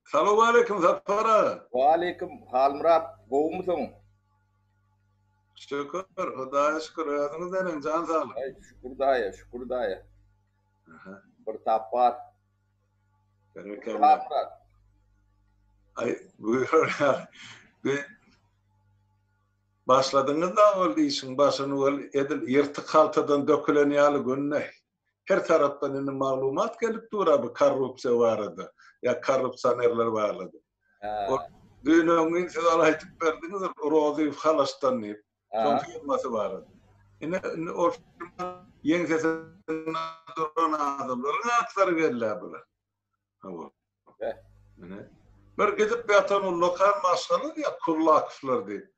Salowmaleýkim Sapar aga. Waleýkim Halmyrat gowumysyň? Şükür Hudaýa şükür özüňiz neneň jan saglyk? Aý şükür daýa şükür daýa. Bir tap bar. Berekella. Halmyrat. Aý buýur bi başladyňyz da ol işiň başyny ol edil ýyrtyk haltadan dökülen ýaly günde Her tarapdan indi maglumat gelip dur-a bu korrupsiýa barada ýa korrupsionerler barada. Ol düýn öňňin siz ol aýdyp berdiňiz Rozyýew halaşdan diýip. Şoň firmasy barada. Ine indi ol firma ýeňsesinde duran adamlaryň atlary geldi-ä bular. Hawa. Ine. Bir gidip ýatan ullakan maşgala diýýär, Kullakowlar diýip.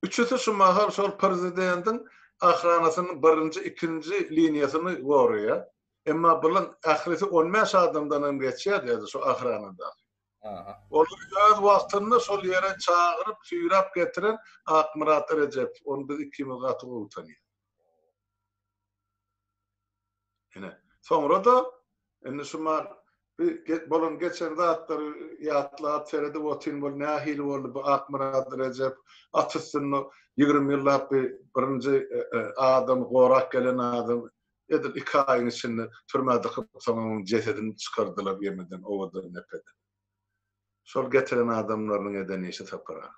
Üçüsi şu mahal şol prezidentiň ahranasynyň birinji, ikinji liniýasyny goraýar. Emma bulaň ählisi on bäş adamdan hem geçýär diýýär şu ahranadaky. Olary öz wagtynda şol ýere çagyryp, süýräp getiren Akmyrat Rejepow. Ony biz ikimiz gaty gowy tanýarys. Ine, soňra-da indi şu mal bi bolan geçen zatlary ýatlap seredip otyryn bol nähili boldy bu Akmyrat Rejep at üstünde 20 ýyllap bi birinji e, e, adamy gorap gelen adam edil iki aýyň içinde türmä dykyp soň onuň jesedini çykardylar gemiden owadan depeden. Şol getiren adamlarynyň eden işi Sapar aga.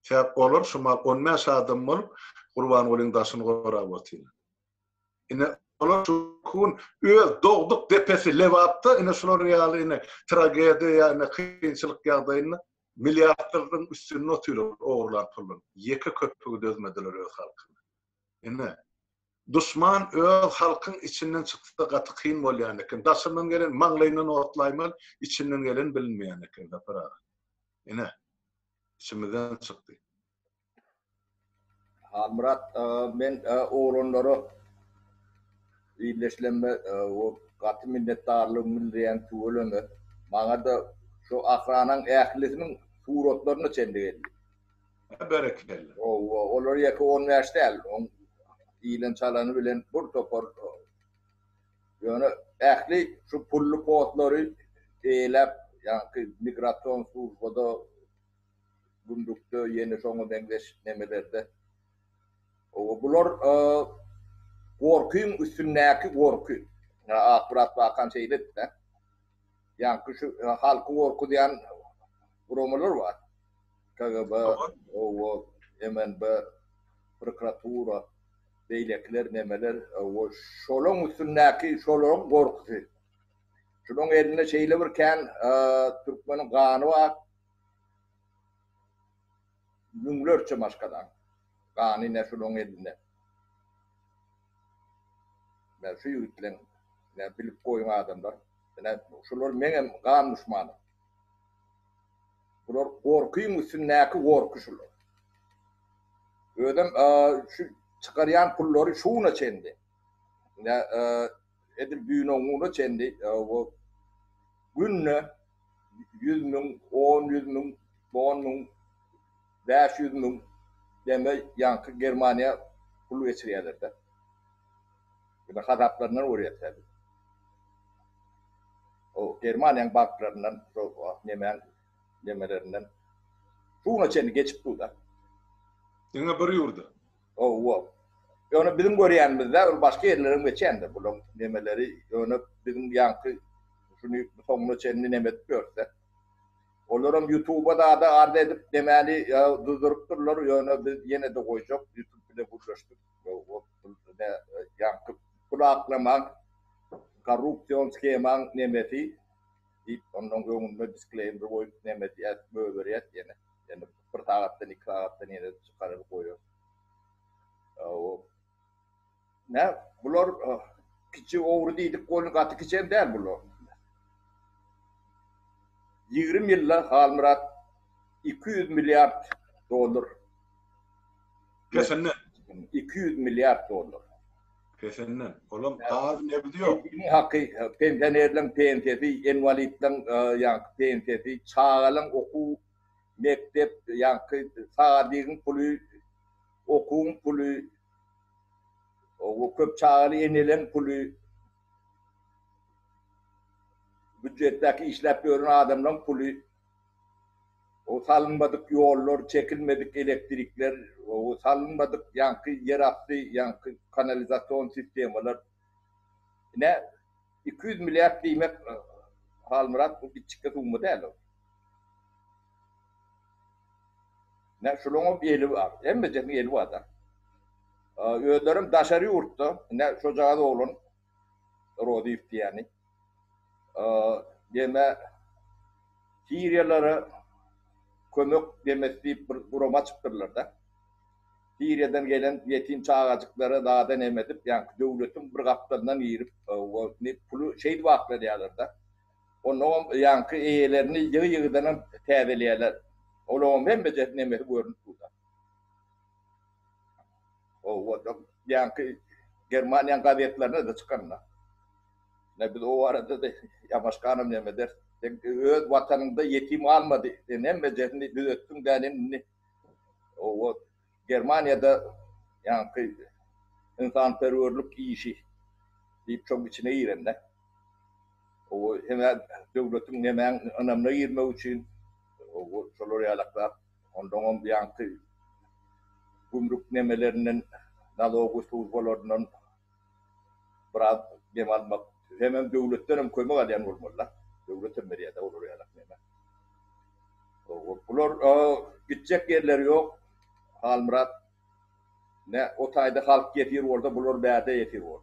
Sebäp olar şu mal 15 adam bolup Gurbangulyň daşyny gorap otyrlar. Ine olar şu gün öz dogduk depesi Lebapda ine şular ýaly ine tragediýa ýa ine kynçylyk ýagdaýynda milliardlaryň üstünde otyrlar ogurlan pulun. Ýeke köpügi dözmediler öz halkyna. Ine duşman öz halkyň içinden çyksa gaty kyn bolýan eken. Daşyndan gelen maňlaýyndan otlaýmaly, içinden gelen bilinmeýän eken Sapar aga. Ine, içimizden çykdy. Halmyrat, men oglanlara illeşlenme gaty minnetdarlygymy bildirýän tüweleme. Maňa-da şu ahranaň ählisiniň suratlaryna çenli geldi. Berekella. Hawa, olar ýeke 15 däl, oň iýlen çalany bilen bir topar Ýöne ähli şu pully postlary eýeläp, ýaňky migrasion službada, gümrükde, ýene şoňa meňzeş nemelerde. Owa, bular gorkyň üstündäki gorky. Akmyrat Bakan şeýle diýdi. Ýaňky şu halky gorkuzýan guramalar bar. KGB, owa, MNB, prokuratura. Beýlekiler nemeler, o şolaň üstündäki şolaryň gorkusy. Şulaň elinde şeýle bir kän türkmeniň gany bar. Müňlerçe maşgalaň gany ine şulaň elinde. Ine şu ýigitleň, ine bilip goýuň adamlar. Ine şular meňem gan duşmanym. Bular gorkyň üstündäki gorky şular. Özem şu çykarýan pullary şuna çenli. Ine edil düýn-oňuna çenli o günde 100 müň, 10 ýüz müň, 10 müň, 500 müň deme ýaňky Germaniýa pul geçirýärler-de. Ýöne hasaplaryndan görýäs häzir. O Germaniýanyň banklaryndan, şo nemäň nemelerinden şuna çenli geçip dur-da. Diňe bir ýurda. Hawa. Ýöne biziň görýänimizde ol başga ýerlerem geçýändir bulaň nemeleri. Ýöne biziň ýaňky şuny soňuna çenli neme edip ýörse. Olaram ýutuba zada arz edip nemäni duzdurypdyrlar, ýöne biz ýene-de goýjak, ýutub bile gürleşdik. Ýaňky pul aklamaň, korrupsion shemaň nemesi diýip, ondan öňünde diskleýmer goýup neme diýýäs, gögerýäs ýene. Ýene bir sagatdan, iki sagatdan ýene çykaryp goýarys. Nä, bular kiçi ogry diýdik, ony gaty kiçem däl bular. 20 ýylda Halmyrat 200 milliard dollar. Pesinden. 200 milliard dollar. Pesinden. Olam gaz nebiti ýok. Iň haky pensionerleň pensiýasy, inwalidleň ýaňky pensiýasy, çagalaň okuw, mekdep, ýaňky sadigiň puly, okuwyň puly, o köp çagaly eneleň puly. Býujetdäki işläp ýören adamlaryň puly, o salynmadyk ýollar, çekilmedik elektrikler, o salynmadyk ýaňky ýerasty ýaňky kanalizasion sistemalar. Ine, 200 milliard diýmek, Halmyrat, bu kiçjikge summa däl ol. Ine, şularyňam eli bar. Hemmejesiniň eli bar-da. Özlerem daşary ýurtda, ine, şojagaz oglan Rozyýew diýýäni. Deme Siriýalara kömek demesi diýip bir gurama açypdyrlar-da. Siriýadan gelen ýetim çagajyklara zada neme edip, ýaňky döwletiň bir gapdalyndan girip, puly şeýdip akladýarlar-da. Onnoňam ýaňky eýelerini ýygy-ýygydanam täzeleýärler. Olaňam hemmejesi nemesi görnüp dur-da. Owa, ýaňky Germaniýanyň gazetlerine-de çykanda. Ine biz o barada-da ýamaşganam neme ederis. Sen öz watanyňda ýetim galmady. Sen hemmejesini düzetdiň däl indi. Owa, Germaniýada ýaňky ynsanperwerlik işi diýip şoň içine girende. Owa, hem-ä döwletiň nemäň ynamyna girmek üçin, owa, şolar ýalak zat. Ondoňam ýaňky gümrük nemelerinden, nalogowy službalaryndan biraz dem almak, hemem döwletdenem kömek alýan bolmaly-da. Döwletem berýär-dä olar ýalak neme. Owa, bular gitjek ýerleri ýok. Halmyrat, ne o taýda halk ýesir bolsa, bular bärde ýesir bor.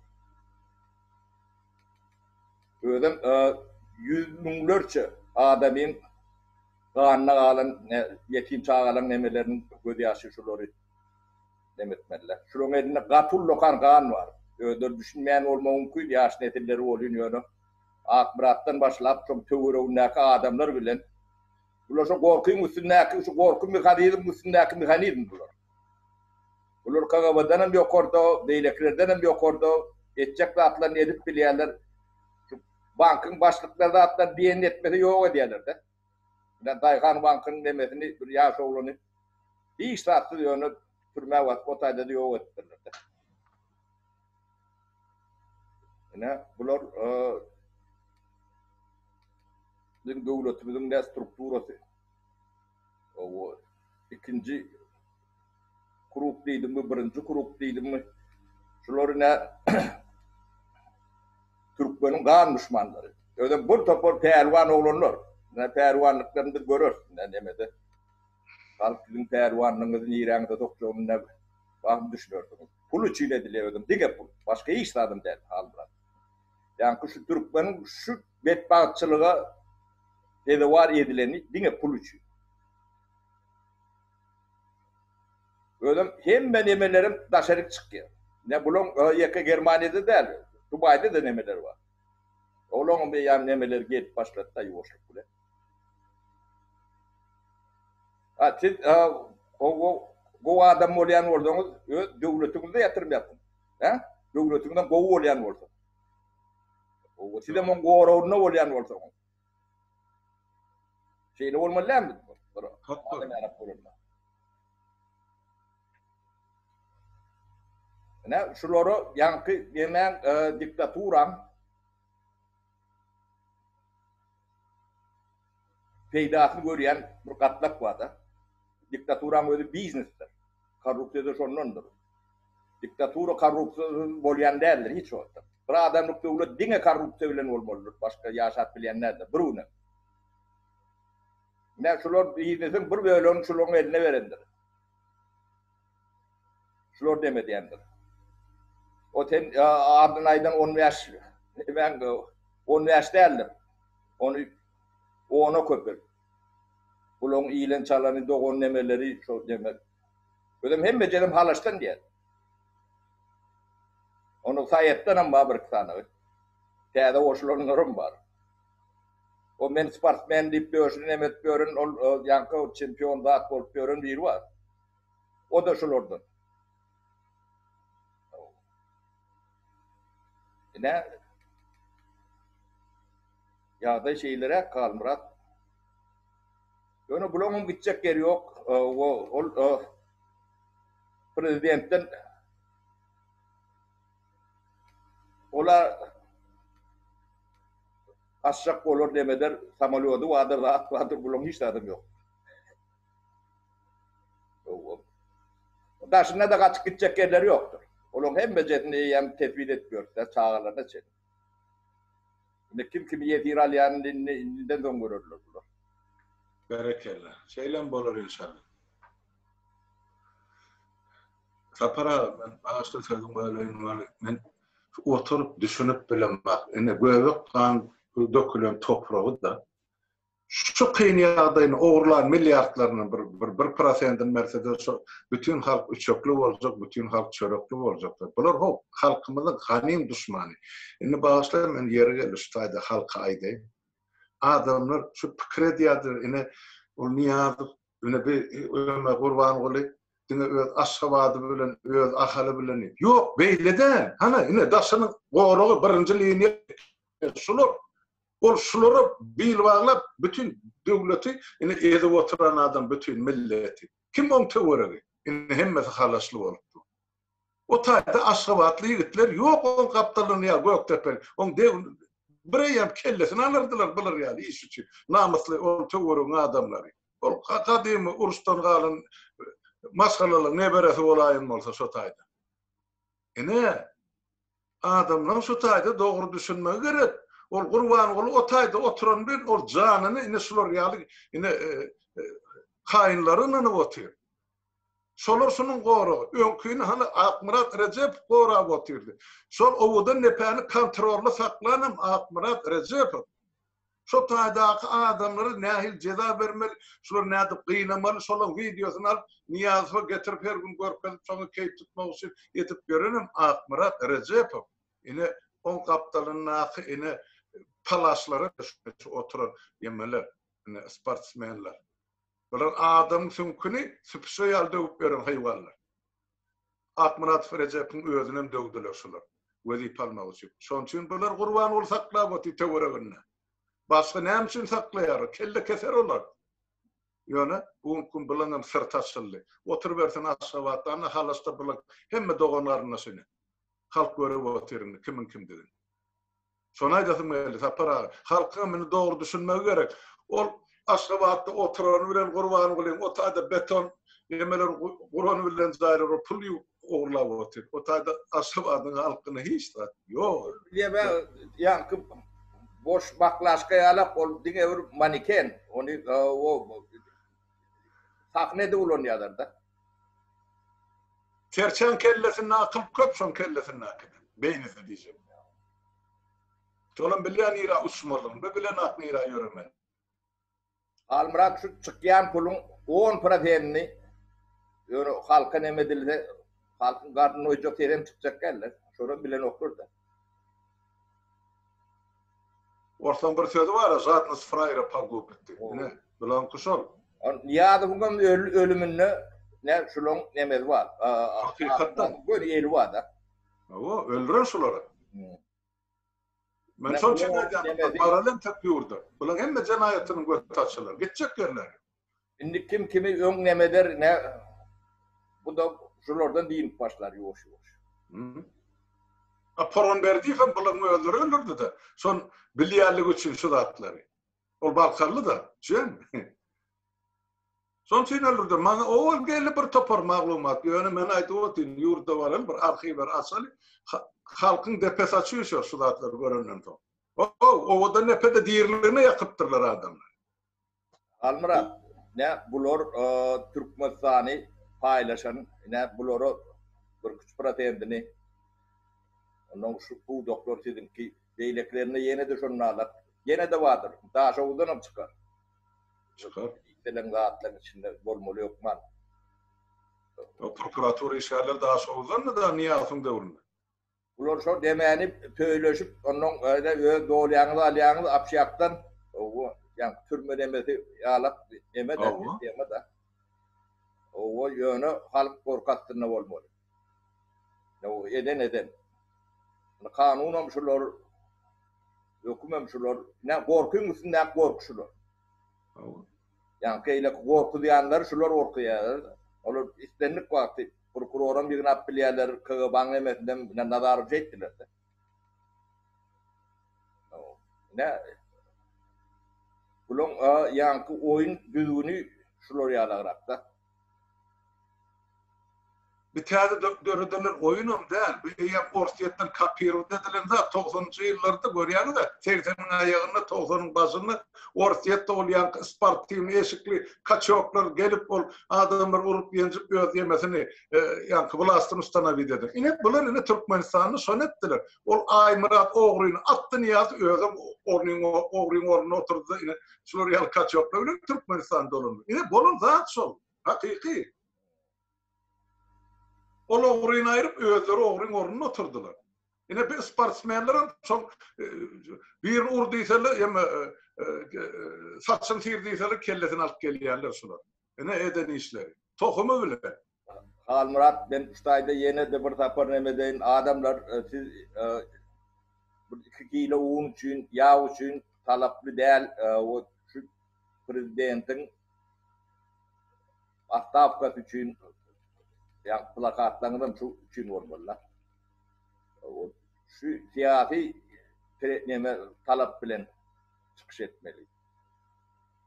Özem ýüz müňlerçe adamyň ganyna galan ýetim çagalaryň nemeleriniň göz ýaşy şulary neme etmeliler. Şularyň elinde gaty ullakan gan bar. Özleri düşünmeýän bolmagy mümkin, ýaş nesilleri bolýun ýöne Akmyratdan başlap şoň töweregindäki adamlar bilen bular şo gorkyň üstündäki şu gorky mehanizmiň üstündäki mehanizm bular. Bular KGB-den hem ýokarda, beýlekilerden hem ýokarda etjek zatlaryny edip bilýärler. Şu bankyň başlyklary zatlar diýenini etmese ýok edýärler-de. Ine Daýhan bankynyň nemesini bir ýaş oglany hiç zatsyz ýöne türmä basyp o taýda-da ýok edipdirler-de. Ine bular biziň döwletimiziň ne strukturasy. O ikinji kruk diýdimmi, birinji kruk diýdimmi, şular ine türkmeniň gan duşmanlary. Özem bir topar pälwan oglanlar. Ine pälwanlyklaryny biz göreris ine nemede. Halk siziň pälwanlygyňyzy niräňize sokjagyny ine bahym düşünersiňiz. Pul üçin edilýär özem diňe pul. Başga hiç zadam däl Halmyrat. Ýaňky şu türkmeniň şu betbagtçylyga sezewar edileni diňe pul üçin. Özem hemme nemelerim daşaryk çykýar. Ne bulaň ýeke Germaniýada däl, Dubaýda-da nemeler bar. Olaňam eýýäm nemeleri gelip başlady-da ýuwaşlyk bilen. Ha siz gowy gowy adam bolýan bolsaňyz, öz döwletiňizde ýatyrym ýapyň. Hä? Döwletiňizden gowy bolýan bolsa. Gowy, sizem oň goragynda bolýan bolsaňyz. Şeýle bolmaly dälmi? Bir adam ýarak bolanda. Ine şulara ýaňky nemäň diktaturaň peýdasyny görýän bir gatlak bar-da. Diktaturaň özi biznesdir. Korrupsiýa-da şondandyr. Diktatura korrupsiýasyz bolýan däldir hiç wagtda. Bir adamlyk döwlet diňe korrupsiýa bilen bolmalydyr, başga ýaşap bilýän däldir bir günem. Ine şular biznesiň bir bölegini şularyň eline berendir. Şular dem edýändir. O sen adyny aýdan 15 ben 15 däldir. Ony ona köpelt. Bulaň iýlen çalany dogan nemeleri şo demek. Özem hemmejenem halaşdan diýer. Onuň saýatdanam bar bir iki sanagy. Täze goşulanlaram bar. O men sportsmen diýip döşüni neme edip ýören ol ýaňky çempion zat bolup ýören biri bar. O-da şulardan. Ine ýagdaý şeýleräk Halmyrat. Ýöne bulaňam gitjek ýeri ýok. Ol prezidentden ola. Gaçjak bolar demeder, samolýody bardyr, zat bardyr, bulaň hiç zadam ýok. Daşynda-da gaçyp gitjek ýerleri ýokdur. Olaryň hemmejesini eýýäm tesbit edip ýörüsler, çagalaryna çenli. Indi kim kimi ýesir alýanyny indi indiden soň görerler bular. Berekella. Şeýlem bolar inşallah. Sapar aga men bagyşla sözüňi böleýin weli men oturyp düşünip bilemok. Ine göbek gan dökülen topragy-da Şu kyn ýagdaýyny ogurlan milliardlarynyň bir bir bir prosentini bersede şo bütin halk üçekli boljak, bütin halk çörekli boljakdy. Bular ho halkymyzyň ganym duşmany. Indi bagyşlaň men ýeri geldi şu taýda halka aýdaýyn. Adamlar şu pikir edýärdiler ine ol Nyýazow ine bi öme Gurbanguly diňe öz Aşgabady bilen öz Ahaly bilen diýip. Ýok beýle däl. Hana ine daşynyň goragy birinji liniýa şular. Ol şulara bil baglap bütin döwleti ine ezip oturan adam bütin milleti. Kim oň töweregi? Ine hemmesi halaşly bolup dur. O taýda aşgabatly ýigitler ýok oň gapdalynda ýa gökdepeli. Oň deg bir eýýäm kellesini alardylar bular ýaly iş üçin. Namysly ol töweregiň adamlary. Ol gadymy uruşdan galan maşgalalaryň neberesi bolaýan bolsa şo taýda. Ine Adamlaň şu taýda dogry düşünmegi gerek. Ol Gurbanguly o taýda oturan bilen ol janyny ine şular ýaly ine haýynlara ynanyp otyr. Şolar şunuň goragy. Öňkini hany Akmyrat Rejepow gorap otyrdy. Şol owadan depäni kontrolda saklanam Akmyrat Rejepow. Şo taýdaky adamlara nähili jeza bermeli, şulary nädip gynamaly, şolaň wideosyny alyp Nyýazowa getirip her gün görkezip şoňa keýp tutmak üçin edip ýörenem Akmyrat Rejepow. Ine oň gapdalyndaky ine palaşlara şu oturan ýemeler, ine sportsmenler. Bular adamyň süňküni süpüşe ýaly döwüp ýören haýwanlar. Akmyradow Rejepiň özünem döwdüler şular. Wezipe almak üçin. Şonuň üçin bular Gurbanguly saklap otyr töwereginde. Başga näme üçin saklaýarlar? Kelle keser olar. Ýöne bu günki gün bulaňam syrty açyldy. Oturybersin Aşgabatda, ana Halaçda bulaň hemme dogan-garyndaşyny. Halk görüp otyr indi kimiň kimdigini. Şony aýdasym geldi, Sapar aga. Halkyňam indi dogry düşünmegi gerek. Ol Aşgabatda oturany bilen Gurbangulyň o taýda beton nemeler gurany bilen jaýlar ol pul ýuwup ogurlap otyr. O taýda Aşgabadyň halkyna hiç zat ýok. Diýme, ýaňky boş baklaşka ýalak ol diňe bir maniken. Ony o sahnede ulanýarlar-da. Serçäň kellesinde akyl köp şoň kellesindäkiden. Beýnisi diýjek. Şolam bilýär nirä uçmalygyny, bu bilenok nirä ýöremeli. Halmyrat şu çykýan puluň on prosenini ýöne halka neme edilse halkyň garnyny doýjak sesem çykjak däldir. Şonam bilenoklar-da. Orslaň bir sözi bar-a, Žadnost fraýera pagubit diýip. Ine, bulaňky şol. Nyýazowyň hem ölüminde ne şulaň nemesi bar. Hakykatdan. Göni eli bar-da. Hawa, öldüren şulary. Men şoň üçin aýdýan, baraly entek ýurda. Bulaň hemme jenaýatynyň göti açylar. Gitjek ýerleri. Indi kim kimi öň nemeder ne bu da şulardan dynyp başlar ýuwaş ýuwaş. A Poron Berdiýew hem bularyň özleri öldürdi-de. Şon bilýänligi üçin şu zatlary. Ol Balkanly-da, düşýäňmi? Şoň üçin öldürdi. Maňa owal geldi bir topar maglumat. Ýöne men aýdyp otyryn, ýurda baraly bir arhiwleri açaly. Halkyň depe saçy üşer şu zatlary görenden soň. Ow, owadan depede diriligine ýakypdyrlar adamlary. Halmyrat, ne bular Türkmenistany paýlaşan, ne bulara bir üç prosentini ondan şu pudaklar siziňki, beýlekilerinde ýene-de şondalar, ýene-de bardyr, Daşoguzdanam çykar. Çykar. Diýseler zatlaryň içinde bolmaly hökman. O prokuratura işgärleri Daşoguzdandy da Nyýazowyň döwründe. Bular şo demäni pöýleşip, onnoň öýde öz dolýaňyzy alýaňyz apşýakdan, owo, ýaňky türme nemesi ýalak neme-de, sistema-da. Owo, ýöne halk gorky astynda bolmaly. Owo, eden eden. Indi kanunam şular, hökümem şular. Ine, gorkyň üstündäki gorky şular. Owo. Ýaňky eýleki gorkuzýanlary şular gorkuzýarlar. Olar islendik wagty Prokuroram ýygnap bilýärler, KGB-nyň nemesindem ine Nazarow şeýtdiler-de. Ine. Bulaň ýaňky oýun düzgüni şular ýalagrakda. Bu täze döredilen oýunam däl. Bu eýýäm Orsýetden kopirowat edilen zat. Togsanynjy ýyllarda görýäňiz-ä, segseniň aýagynda, togsanyň başynda Orsýetde ol ýaňky sportiwnyý eşikli kaçoklar gelip, ol adamlary urup-ýenjip öz ýemesini, ýaňky wlastyny ustanowit eden. Ine, bular ine Türkmenistanda şony etdiler. Ol Aýmyrat ogryny atdy Nyýazow özem ornyň ogryň ornuna oturdy-da ine şular ýaly kaçoklar bilen Türkmenistan dolandy. Ine bolan zat şol. Hakyky. Ol ogryny aýryp özleri ogryň ornuna oturdylar. Ine bir sportsmenlerem şol birini ur diýseler ýa saçyny syr diýseler kellesini alyp gelýärler şular. Ine eden işleri. Tohumy bile. Halmyrat men şu taýda ýene-de bir sapar neme edeýin adamlar siz bir 2 kilo un üçin ýag üçin talaply däl o şu prezidentiň Otstawkasy üçin ýa plakatlaryňyzam şu üçin bolmaly-da. Şu syýasy neme talap bilen çykyş etmeli.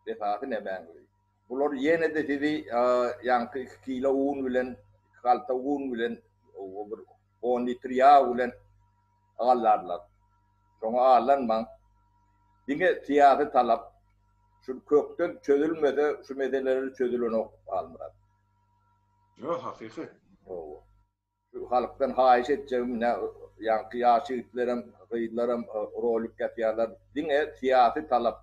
Esasy nemäňiz. Bular ýene-de sizi ýaňky 2 kilo un bilen, 2 halta un bilen, bir 10 litr ýag bilen aldarlar. Şoňa aldanmaň. Diňe syýasy talap Şu kökden çözülmese şu meseleler çözülenok Halmyrat. Ýok hakyky. Hawa. Şu halkdan haýyş etjegim ine ýaňky ýaş ýigitlerem gyzlaram rolik ýapýarlar diňe syýasy talap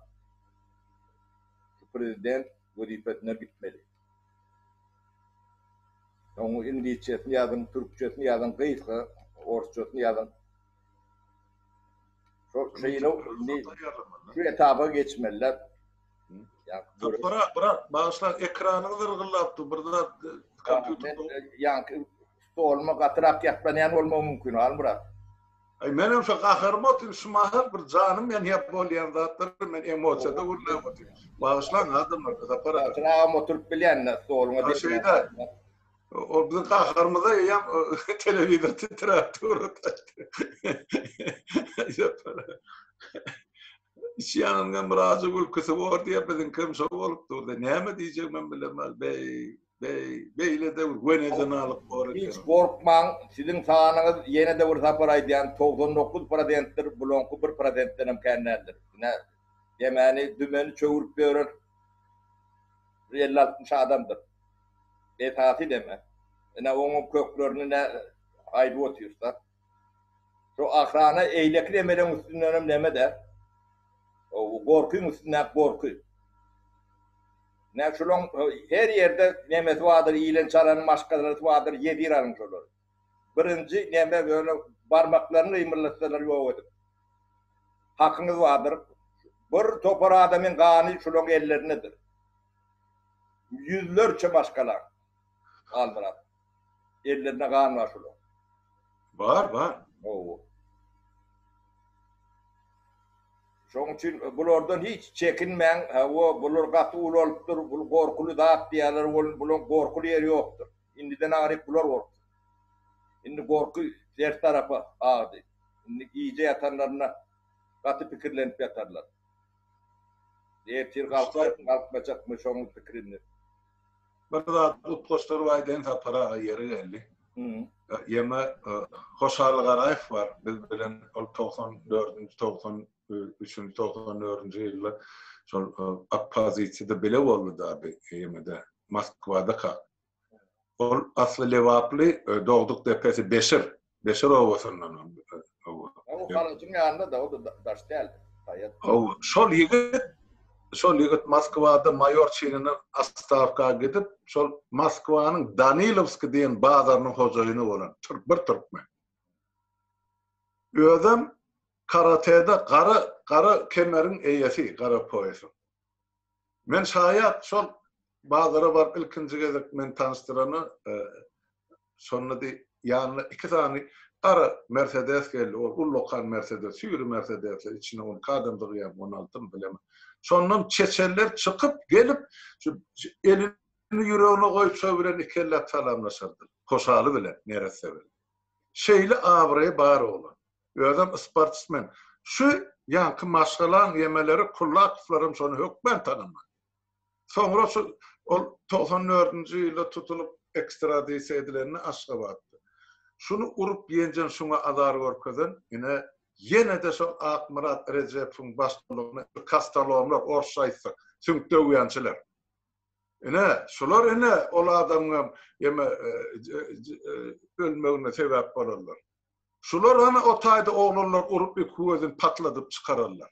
şu prezident wezipesinden gitmeli. Oň iňlisçesini ýazyň, türkçesini ýazyň, gysga orsçasyny ýazyň. Şo şeýle indi şu etaba geçmeliler. Bırak, bırak, bagyşla, ekranyňyz yrgyllap dur, bir zat kompýuter. Ýaňky stoluma gatyrak ýaplanýan bolmagy mümkin, Halmyrat. Aý, menem şo gaharyma otyryn, şu mahal bir janym ýanýap bolýan zatlar, men emosiýada gürläp otyryn. Bagyşlaň, adamlar, Sapar aga. Gatyragam oturyp bilýän-dä, stoluňa. Şeýle. Ol biziň gaharymyza eýýäm telewizor titräp dur. Iç ýanyndan bir ajy gülküsi bor diýýär, biziňkem şo bolup dur. Näme diýjegimem bilemok. Beý, beý, beýle-de bir wenezenalyk bor eken. Hiç gorkmaň, siziň sanyňyz ýene-de bir sapar aýdýan, 99 prosentdir, bulaňky bir prosentdenem kän däldir. Ine, demäni, dümeni çöwrüp ýören bir elli-altmyş adamdyr. Esasy deme. Ine oňuň köklerini ne aýdyp otyrsa. Şu ahrana eýleki demeleň üstündenem neme de. O gorkyň üstündäki gorky. Ne şulaň her ýerde nemesi bardyr, iýlen çalan maşgalasy bardyr, ýesir alyň şolary. Birinji neme ýöne barmaklaryny gymyldatsalar ýok edip. Hakyňyz bardyr. Bir topar adamyň gany şulaň ellerindedir. Ýüzlerçe maşgala Halmyrat. Ellerinde gan bar şulaň. Bar, bar. Hawa. Şoň üçin bulardan hiç çekinmäň. Hawa, bular gaty ulalypdyr, bul gorkuly zat diýýärler, ol bulaň gorkuly ýeri ýokdur. Indiden aňryk bular gorksun. Indi gorky ters tarapa agdy. Indi gije ýatanlarynda gaty pikirlenip ýatarlar. Ertir galkjakmy, galkmajakmy şoň pikirini. Bir zat utgaşdyryp aýdaýyn Sapar aga ýeri geldi. Ýeme Hoşaly Garaýew bar biz bilen ol 94-nji, 93-nji, 94-nji ýylda şol oppozisiýada bile boldy da bi ýemede Moskwada-ka. Ol asly lebaply, dogduk depesi Beşir, Beşir obasyndan ol. O Halajyň ýanynda-da, o-da daş däl. Hawa, şol ýigit, şol ýigit Moskwada maýor çininden otstawka gidip, şol Moskwanyň Danilowskiý diýen bazarynyň hojaýyny bolan türk, bir türkmen. Özem karatede gara, gara kemeriň eýesi, gara poýasyň. Men şaýat şol bazara baryp ilkinji gezek meni tanyşdyrany şonda diý ýanyna iki sany gara Mersedes geldi. Ol ullakan Mersedes, süýri Mersedesler içine 12 adam sygýar, 16-my bilemok. Şondan çeçenler çykyp gelip şu elini ýüregine goýup şo bilen iki elläp salamlaşardy. Hoşaly bilen, neresse bilen. Şeýle abraýy bar oglan. Özem sportsmen. Şu. Ýaňky maşgalaň ýemeleri Kullakowlaram şony hökmän tanamaly. Soňra şu ol 94-nji ýylda tutulyp ekstradisiýa edilende Aşgabatda. Şuny urup ýenjen şuňa azar görkezen ine ýene-de şol Akmyrat Rejepowyň baştulygyny kastolomlar orsça aýtsak süňk döwýänçiler. Ine şular ine ol adamyňam ýeme ölmegine sebäp bolanlar. Şular hany o taýda oglanlar urup iki gözüni patladyp çykararlar.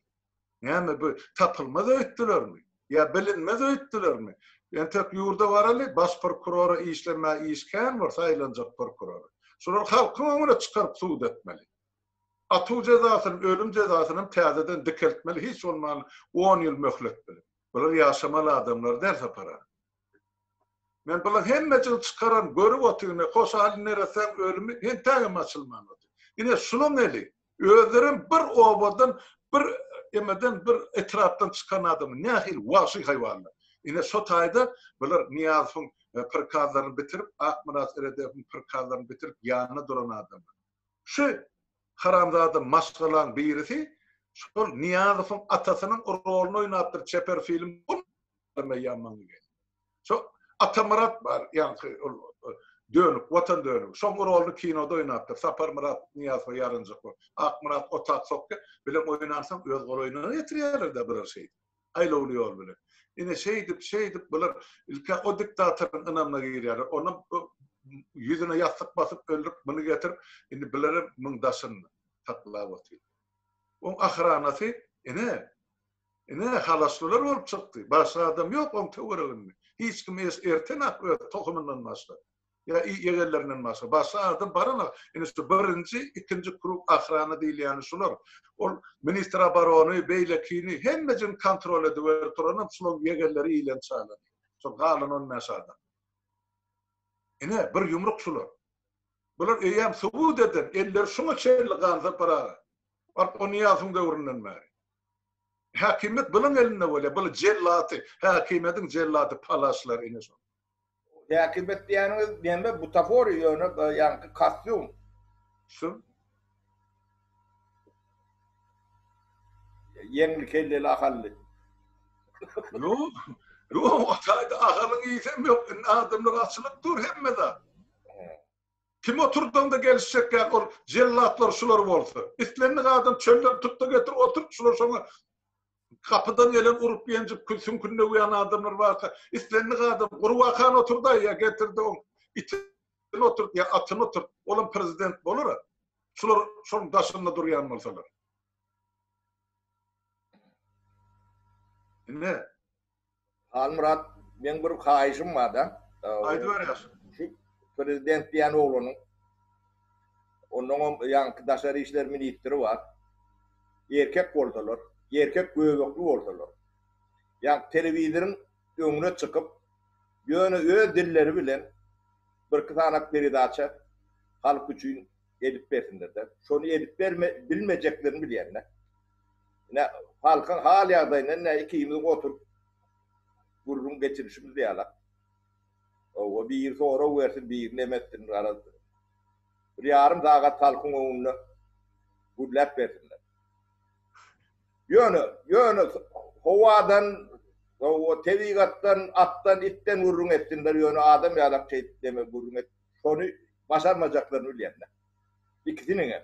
Näme bu tapylmaz öýtdülermi? Ýa bilinmez öýtdülermi? Entek ýurda baraly baş prokurora işlemä iş kän bor saýlanjak prokurora. Şulary halkyň öňüne çykaryp sud etmeli. Atuw jezasyny, ölüm jezasynam täzeden dikeltmeli hiç bolmanda on ýyl möhlet bilen. Bular ýaşamaly adamlar däl Sapar aga. Men bulaň hemmejigini çykaran görüp otyryn. Hoşaly neressäň ölümi entägem açylman otyr. Ine şulaň eli. Özlerem bir obadan, bir emeden, bir etrapdan çykan adam. Nähili wagşy haýwanlar. Ine şo taýda bular Nyýazowyň prikazlaryny bitirip, Akmyrat Eredepowyň prikazlaryny bitirip ýanynda duran adamlar. Şu haramzada maşgalaň birisi şol Nyýazowyň atasynyň roluny oýnapdyr çeper film ýa maňa geldi. Şo Atamyrat bar, ýaňky ol dönük, watan dönügi. Şoň roluny kinoda oýnapdyr. Saparmyrat Nyýazowa ýaranjak bolup. Akmyrat otap sokýar. Bilen oýnansoň öz golaýyna getirýärler-dä bular şeýdip. Aýlawly ýol bilen. Ine şeýdip, şeýdip bular ilk-ä o diktatoryň ynamyna girýärler. Onam ýüzüne ýassyk basyp öldürip, muny getirip, indi bularem muň daşynda saklap otyr. Oň ahranasy ine Ine, halaşlylar bolup çykdy. Başga adam ýok oň töwereginde. Hiç kim ertenak öz tohumyndan başga. Ýa ýegenlerinden başga. Başga adam baranok. Ine şu birinji, ikinji krug ahrana diýilýäni şular. Ol ministr oborony, beýlekini hemmejigini kontrol ediberip duranam şulaň ýegenleri iýlen çalany. Şol galan on bäş adam. Ine, bir ýumruk şular. Bular eýýäm subut eden, elleri şuňa çenli gan Sapar aga. Baryp o Nyýazowyň döwründen bäri. Häkimiýet bulaň elinde bolýar. Bul jellaty, häkimiýetiň jellaty palaşlar ine şol. Häkimiýet diýýäniňiz neme butaforiýa ýöne ýaňky kostýum. Şu. Ýeňli kelleli ahally. Ýok. Ýok, o taýda ahalyň ysam ýok. Indi adamlar açylyp dur hemme zat. Kim oturdaňda gelişjek ýaly ol jellatlar şular bolsa. Islendik adam çölden tutda getir oturt şular şoňa gapydan gelen urup ýenjip süňküni döwýän adamlar barka islendik adam gurbakany oturdaý ýa getirde oň itini oturt ýa atyny oturt olam prezident bolara. Şular şonuň daşynda durýan bolsalar. Ine Halmyrat, meň bir haýyşym bar-da. Aýdyber ýaşuly. Şu prezident diýen oglanyň, onnoňam ýaňky daşary işler ministri bar. Erkek bolsalar, erkek göbekli bolsalar, ýaňky telewizoryň öňüne çykyp, ýöne öz dilleri bilen birki sanak peredaça halk üçin edip bersinler-de. Şony edip berme bilmejeklerini bilýän-de. Ine, halkyň hal-ýagdaýyndan ine ikimiz oturyp gürrüň geçirişimiz ýaly. Hawa, biri sorag bersin, biri neme etsin, garaz. Bir ýarym sagat halkyň öňünde gürläp bersinler. Ýöne, ýöne howadan, hawa, tebigatdan, atdan, itden gürrüň etsinler, ýöne adam ýalak şeýdip neme gürrüň et, şony başarmajaklaryny bilýän-de. Ikisiniňem.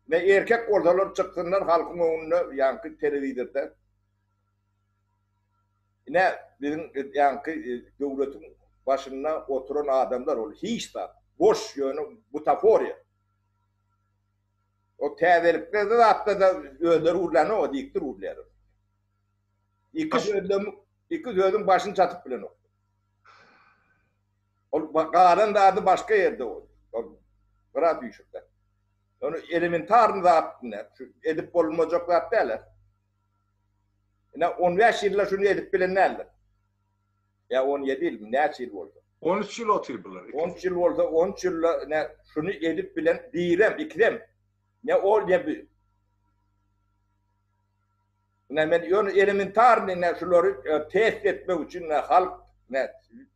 Ne erkek bolsalar çyksynlar halkyň öňünde ýaňky telewizorda. Ine biziň ýaňky döwletiň başynda oturan adamlar ol hiç zat. Boş ýöne butaforiýa. O täzelikde zatda da özleri gürlänok, dikdir gürlýär. Iki sözlem, iki sözüň başyny çatyp bilenok. Ol galan zady başga ýerde ol. Ol gyra süýşürdi. Ony elementarny zat ine, şu edip bolmajak zat däl. Ine 15 ýylda şuny edip bilen däldir. Ýa 17 ýyl, näçe ýyl bolsa. 13 ýyl otyr bular. 13 ýyl bolsa, 13 ýylda ine şuny edip bilen birem, ikisem. Ne ol ne bu. Ine men ýöne elementarny ine şulary test etmek üçin ine halk ine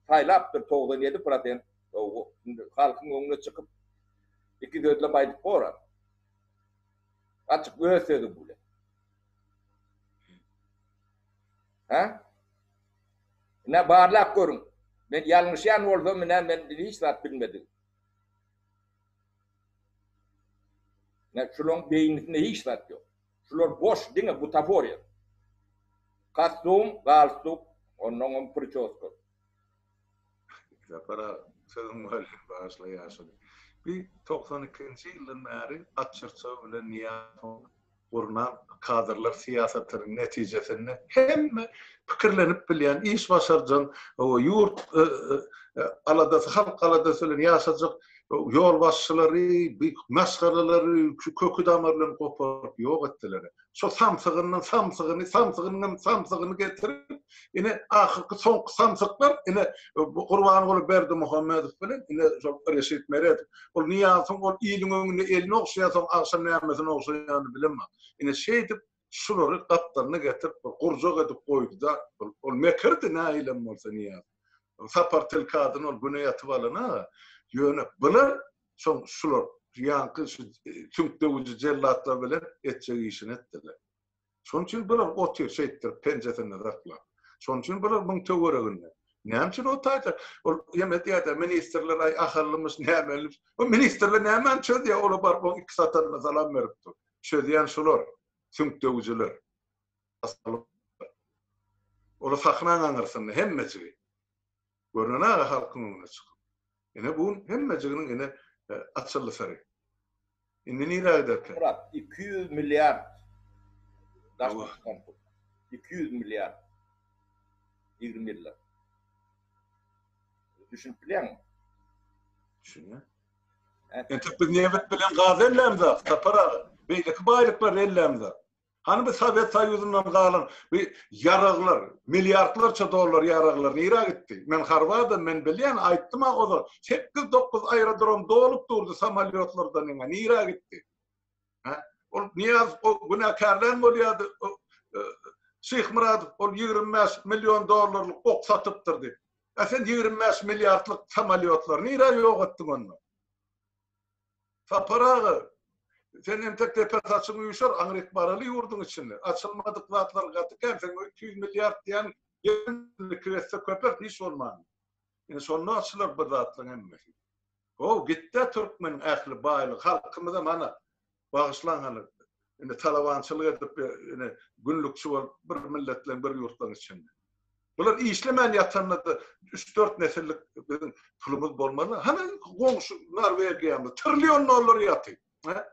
saýlapdyr 97 prosent halkyň öňüne çykyp iki sözlem aýdyp borar. Açyk öz sözüň bilen. Hä? Ine barlap görüň. Men ýalňyşýan bolsam ine men hiç zat bilmedim. Ine şulaň beýnisinde hiç zat ýok. Şular boş diňe butaforiýa. Kostum, galstuk, onnoňam priçoska. Sapar aga, sözüň welin bagyşla ýaşuly. Bir 92-nji ýyldan bäri Atçyrçaw bilen Nyýazowyň gurnan kadrlar syýasatynyň netijesinde hemme pikirlenip bilýän, iş başarjaň, ýurt aladasy, halk aladasy bilen ýaşajak ýolbaşçylary, maşgalalary köki-damary bilen goparyp ýok etdiler. Şo samsygyndan samsygyny, samsygynyň hem samsygyny getirip, ine ahyrky soňky samsyklar ine Gurbanguly Berdimuhamedow bilen ine şol Reşit Meredow. Ol Nyýazowyň ol iliň öňünde elini ogşaýar, soň agşam nämesini ogşaýanyny bilemok. Ine şeýdip şulary gapdalyna getirip bir gurjak edip goýdy-da, ol mekirdi nähilem bolsa Nyýazow. Sapar tilki adyny ol güne ýatyp alan-a. Ýöne bular Soň şular ýaňky şu süňk döwüji jellatlar bilen etjek işini etdiler. Şonuň üçin bular otyr şeýtdirip penjesinde saklap. Şonuň üçin bular muň töwereginde. Näme üçin o taýda ol hem edýär-de ministrler aý ahallymyş nämelmiş. O ministrler nämäni çözýär ola baryp oň iki satanyna salam berip dur. Çözýän şular süňk döwüjiler. Olar sahnaň aňyrsynda hemmejigi. Görnen aga halkyň öňüne çykyp. Ine bu gün hemmejiginiň ine açyldy syry. Indi nirä giderkä? Myrat, 200 milliard daşdan çykan pul. 200 milliard. 20 ýylda. Düşünip bilýäňmi? Düşünýän. Entek biz nebit bilen gaz ellämzok, Sapar aga. Beýleki baýlyklary ellämzok. Hany bu Sowet Soýuzyndan galan bu ýaraglar, milliardlarça dollar ýaraglar nirä gitdi? Men harby adam, men bilýän, aýtdym-a ozal, sekiz-dokuz aerodrom dolup durdy samolýotlardan ýaňa, nirä gitdi? Hä? Ol Nyýazow o günäkärlän bolýardy, Şyhmyradow ol 25 million dollarlyk ok satypdyr diýip. A sen 25 milliardlyk samolýotlary nirä ýok etdiň onda? Sapar aga, sen entek depe saçyň üýşer, aňryk baraly ýurduň içinde. Açylmadyk zatlar gaty kän, seň o 200 milliard diýýän ýerini iki esse köpelt hiç bolmanda. Ine şonda açylar bir zatlaryň hemmesi. How, gitdä türkmeniň ähli baýlygy, halkymyzam hana, bagyşlaň hany, indi talabançylyk edip, ine günlükçi bolup bir milletleň bir ýurtlaryň içinde. Bular işlemän ýatanda-da üç-dört nesillik biziň pulumyz bolmaly. Hany goňşy Norwegiýamyz trillion dollar ýaty. Hä?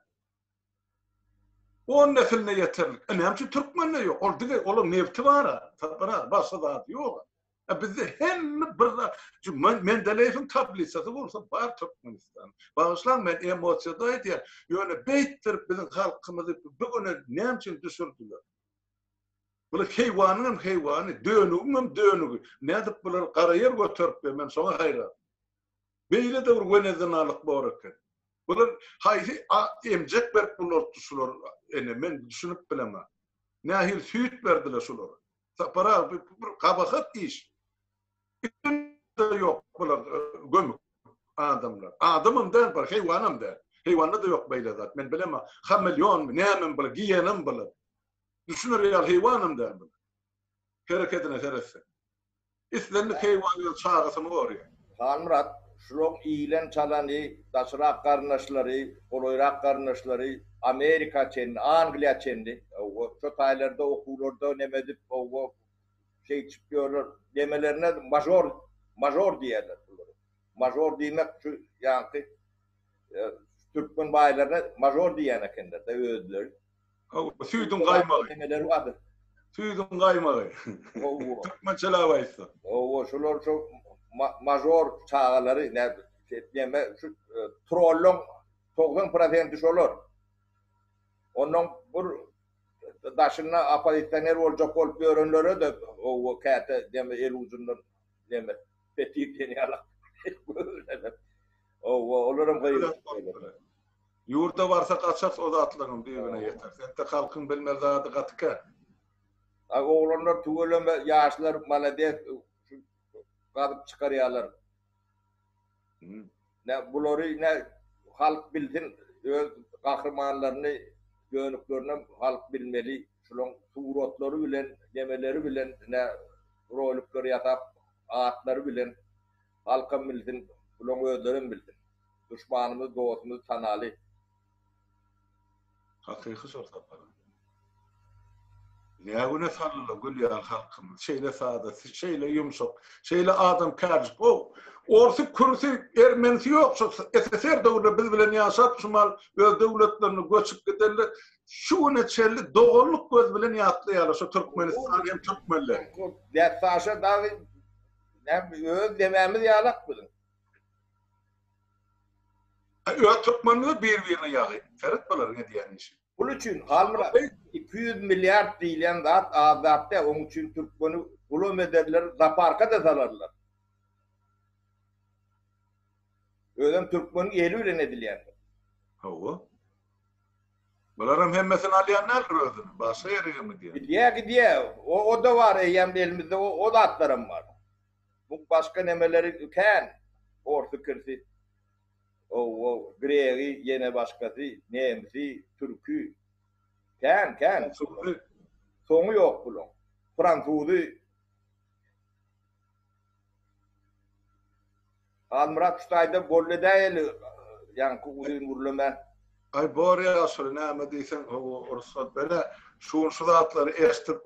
On nesiline ýeterlik. E näme üçin türkmende ýok? Ol diňe olaň nebti bar-a. Sapar başga zady ýok. E bizde hemme bir zat. Şu Mendeleýewiň tablisasy bolsa bar Türkmenistan. Bagyşlaň men emosiýada aýdýan. Ýöne beýtdirip biziň halkymyzy bu güne näme üçin düşürdiler? Bular heýwanyň hem heýwany, dönügiň hem dönügi. Nädip bular gara ýer göterip ýör, men şoňa haýran. Beýle-de bir wenezynalyk bor eken. Bular haýsy emjek berip bulartdy şular ene, men düşünip bilemok. Nähili süýt berdiler şulara. Sapar aga, bu bir gabahat iş. Ýok bular gömük adamlar. Adamam däl bular, heýwanam däl. Heýwanda-da ýok beýle zat. Men bilemok. Hamelýonmy, nämemi bular, giýenami bular. Düşüner ýaly heýwanam däl bu. Herekedine seretseň. Islendik heýwan öz çagasyny gorýar. Halmyrat, şulaň iýlen çalany, daşyrak garyndaşlary, golaýrak garyndaşlary Amerika çenli, Angliýa çenli, hawa, şo taýlarda okuwlarda neme edip, hawa, şeýdişip ýörler. Nemelerine mažor, mažor diýýärler bulara. Mažor diýmek şu ýaňky türkmen baýlaryna mažor diýýän ekenler-de özleri. Hawa, süýdüň gaýmagy. Nemeleri bardyr. Süýdüň gaýmagy. Hawa. Türkmençeläp aýtsak. Hawa, şular şu mažor çagalary neme şu e, trollaň 90 prosenti şolar. Ondan bir daşynda oppozisioner boljak bolup ýörenlere de hawa käte neme el ujundan neme petir diýen ýaly. Hawa, olaram gyýylyp. Ýurda barsak açarys o zatlaryňam düýbüne ýeteris. Entek halkyň bilmeli zady gaty kän. Ay oglanlar tüweleme ýaşlar malades gazyp çykarýalar. Ne bulary ne halk bilsin öz gahrymanlaryny dönüklerinem halk bilmeli. Şulaň suratlary bilen, nemeleri bilen ine rolikler ýasap, atlary bilen halkam bilsin, bulaň özlerem bilsin. Duşmanymyzy, dostumyzy tanaly. Hakyky şol sapar. Nä güne saldylar gül ýaly halkymyz. Şeýle sada, şeýle ýumşak, şeýle adamkärçilik. O orsy, kürsi, ermenisi ýok şu SSR döwründe biz bilen ýaşap şu mal öz döwletlerine göçüp gidenler şu güne çenli doganlyk göz bilen ýatlaýarlar şu Türkmenistan hem türkmenleri. Däpsaşa dagy näme öz demämiz ýalak biziň. Öz türkmenimiz bir-birine ýagy. Seret bularyň edýän işi. Pul üçin Halmyrat 200 milliard diýilýän zat az zat däl. Oň üçin türkmeni gulam ederler, zaparka-da salarlar. Özem türkmeniň eli bilen edilýändir. Hawa. Bularam hemmesini alýan däldir özüne. Başga ýere hem gidýär. Gidýär, gidýär. O o-da bar, eýýäm elimizde o o zatlaram bar. Bu başga nemeleri kän. Orsy, kirsi. O, gregi, ýene başgasy, nemsi, türki. Kän, kän. Soňy ýok bulaň. Fransuzy. Halmyrat şu taýda boldy edäýeli ýaňky uzyn gürlemän. Aý bor ýaşuly näme diýseň hawa rugsat ber-ä şu gün şu zatlary eşdip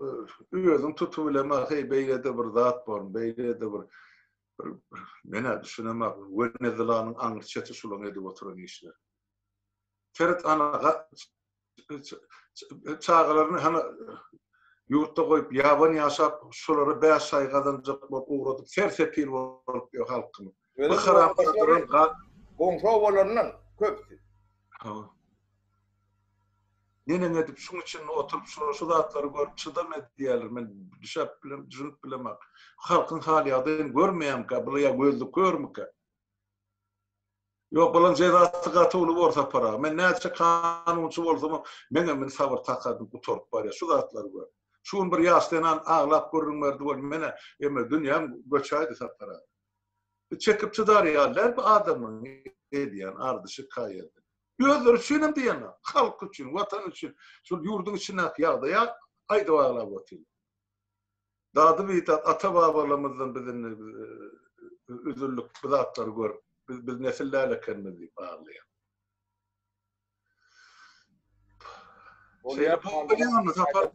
özüň tutubilemok heý beýlede bir zat bormy beýlede bir bir men-ä düşünemok Wenezulanyň aňry çeti şulaň edip oturan işleri. Seret ana çagalaryny hany ýurtda goýup ýaban ýaşap şolara 5 aý gazanjak bolup ugradyp ser-sepil bolup ýör halkymyz. Bu haramzadalaryň goňşy obalaryndan köpüsi. Hawa. Neneň edip şuň içinde oturyp şular şu zatlary görüp çydam edýärler men düşäp bilem düşünip bilemok. Halkyň hal ýagdaýyny görmeýärmikä bular ýa gözli körmükä? Ýok, bulaň jezasy gaty uly bor Sapar aga. Men näçe kanunçy bolsamam, meňem indi sabyr takadym gutaryp barýar. Şu zatlary gör. Şu gün bir ýaş zenan aglap gürrüň berdi weli menä eme dünýäm göçäýdi Sapar aga. Bu çekip çydar ýaly däl bu adamlaryň edýän ardy şikaýady. Özleri üçinem diýenok, halk üçin, watan üçin, şol ýurduň içindäki ýagdaýa aýdyp aglap otyrlar. Dady-bidat ata-babalarymyzdan biz indi üzüldük bu zatlary görüp, biz biz nesil däl ekenimiz diýip aglaýar. Şeýle bolýarmy Sapar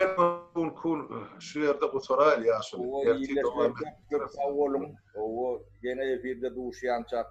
kun kun şu ýerde gutaraýly ýaşuly. Ertir dowam etdiris. Sag boluň. Owo, ýene efirde duşýançak.